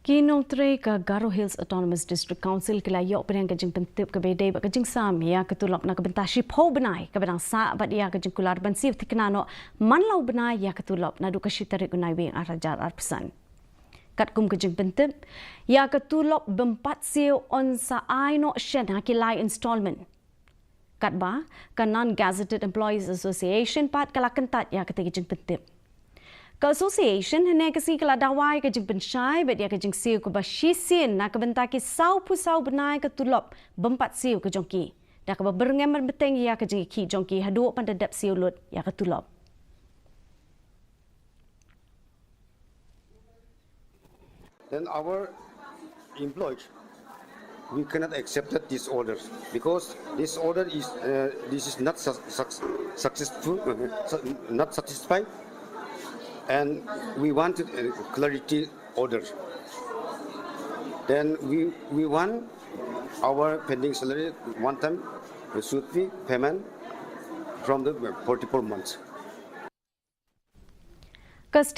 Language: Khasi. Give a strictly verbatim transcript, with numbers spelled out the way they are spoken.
Ki nongtrei ka Garo Hills Autonomous District Council ki la ïoh pdiang ka jingpyntip kaba ïadei bad ka jingsam ïa ka tulop na ka bynta shiphew bnai kaba dang sah bad ïa ka jingkular ban siew thikna noh man la u bnai ïa ka tulop naduh ka shi tarik u Naiwieng ar hajar arphew san. Katkum ka jingpyntip, ïa ka tulop bym pat siew yn sa ai noh shen ha ki lai installment. Katba ka Non-Gazetted Employees Association pat ka la kyntait ïa katei ka jingpyntip. Ka association hynne ka sngi ka la dawa ïa ka jingpynshai bad ïa ka jingsiew kaba shisien na ka bynta ki sawphew saw bnai ka tulop bym pat siew ka jong ki, da kaba byrngem ban bteng ïa ka jingïakhih jong ki haduh ban da dep siew lut ïa ka tulop. Then our employees, we cannot accept that this order because this order is, uh, this is not su-, suc-, successful, su-, not satisfied, and we want a clarity order. Then we, we want our pending salary one time should be payment from the forty-four months. Ka state